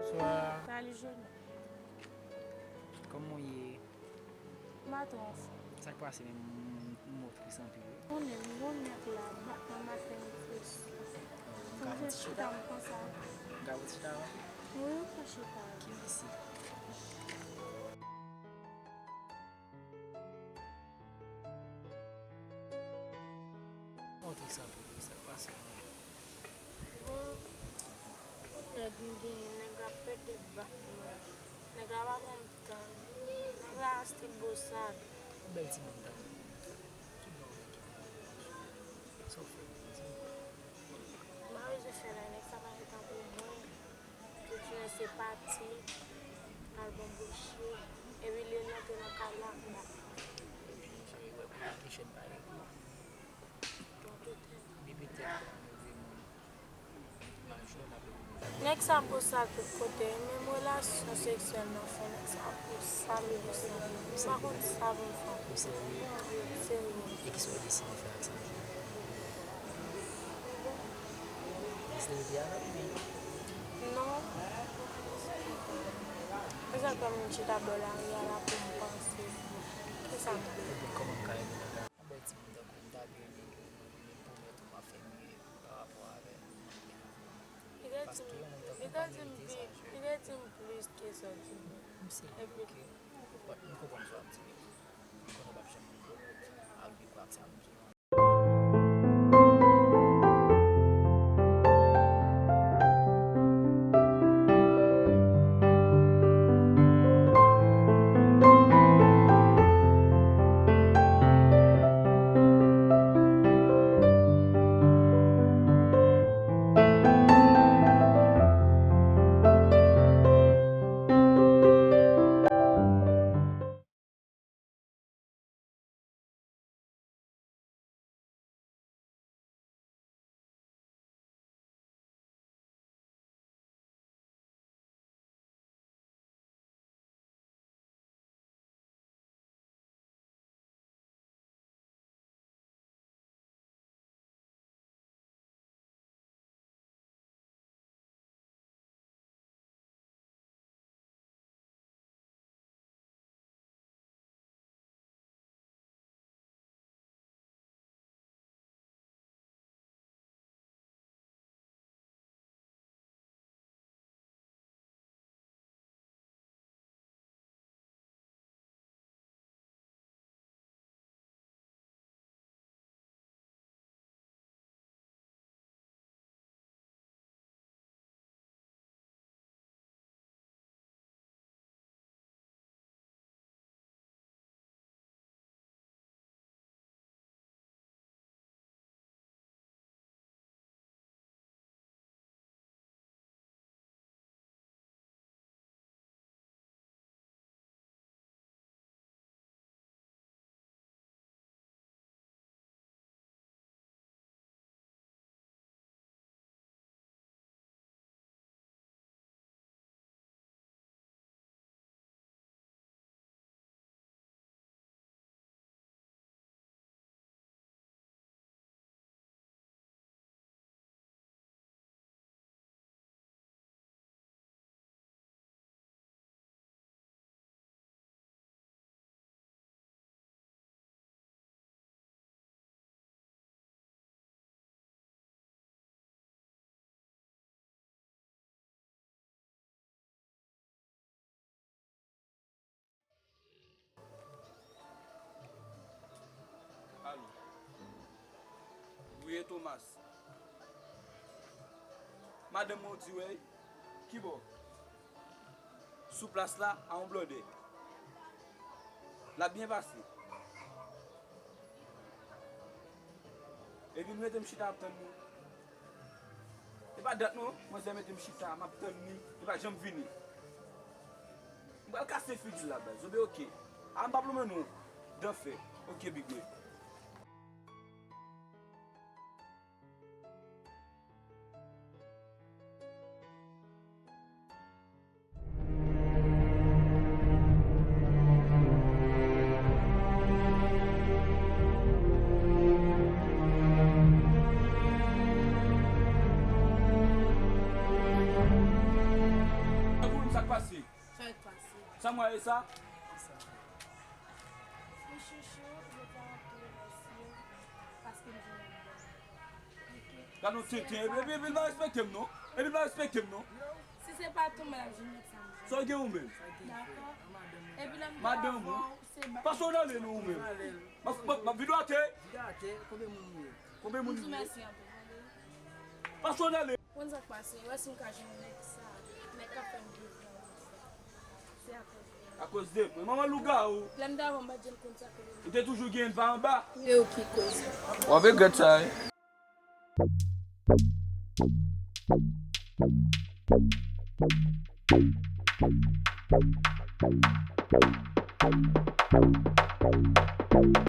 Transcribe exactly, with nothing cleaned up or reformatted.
Bonswa. Salut, Johnny. Kòman w ye? M pa twò anfòm. Sa k pase menm? M, m, m tris anpil wi. Konnen m gon nèg la bat nan maten m tris. Oh, m ka fè yon ti chita, m panse a. M ka fè yon ti chita? Wi, ou ka chita. Ok, mèsi. Montre sa pou mwen, sa k pase. Bon, nèg m genyen, nèg la pede bat mwen. Nèg la pa konn tann. Nèg la stil bosal. Bèl timoun tann. Ki non, ki non. Sa w fè? Di m. M pa bezwen fè la, nèg sa pa gen tan pou mwen. Tout jounen se pati, al bon bouche, epi lè l rantre nan kay la, m bat. Epi jere wè pou l gen chèn pa regle. Bon, tout tan. Depi tèt ou move moun, majè l ap move. Nèg sa bosal tout kote, menm relasyon seksyèl nan fè, nèg sa bosal, bosal. M pa konn sa pou m fè. Ou serye? Serye. E kisa w deside fè ak sa? Deside rete avè l oubyen? Non. Se sa k fè m chita bò lari a la pou m panse. Kisa m fè? Ebyen, kòman m ka ede w la? Yon bèl timoun tankou w, m ta byen renmen pou mwen tou m ap fè miye pa rapò avè l. Paske yon moun tankou w pa merite sa, Joel. Li te di m plis ke sa w di m. M serye, ok. But m konprann sa w ap di. M konnen w p ap janm rive kote ak de kwa ak sa m di w. Thomas. Madanm mwen di, wè, kibò? Sou plas la, a yon blòdè. L ap byen pase. Epi m rete m chita ap tann li. E pa dat non, manzè mete m chita, m ap tann li, li pa janm vini. M pral kase figi l la, baz. Oubyen, oke. A, m p ap lonmen non. Danfè. Oke, big man. Sa k pase? Sa k pase? Sa mwa e sa? Sa. Mon chouchou, je t'aime, merci, paske m vin anndan. Gad yon tenten, epi, epi, epi l pa respekte m non. Epi l pa respekte m non. Si se pa tou, m ap jwenn lòt sa m jwenn. Sa w gen ou menm? Dakò. Epi lè m te avè w, se ba- Pase w nan ale non ou menm. M ap, m ap, m ap videyo atè. Videyo atè, konbyen moun ou ye? Konbyen moun ou ye? M di mèsi anpil. Pase w nan ale. Konn sa k pase, wè si m ka jwenn nèg sa, nèg k ap fè m viv nan ri sa. Se akoz de. Akoz de mwen, manman lougawou. Lè m te avè w, m pa t janm konn sa ke. Ou te toujou gen pa anba. E ou ki koz. W ap regrèt sa, wi.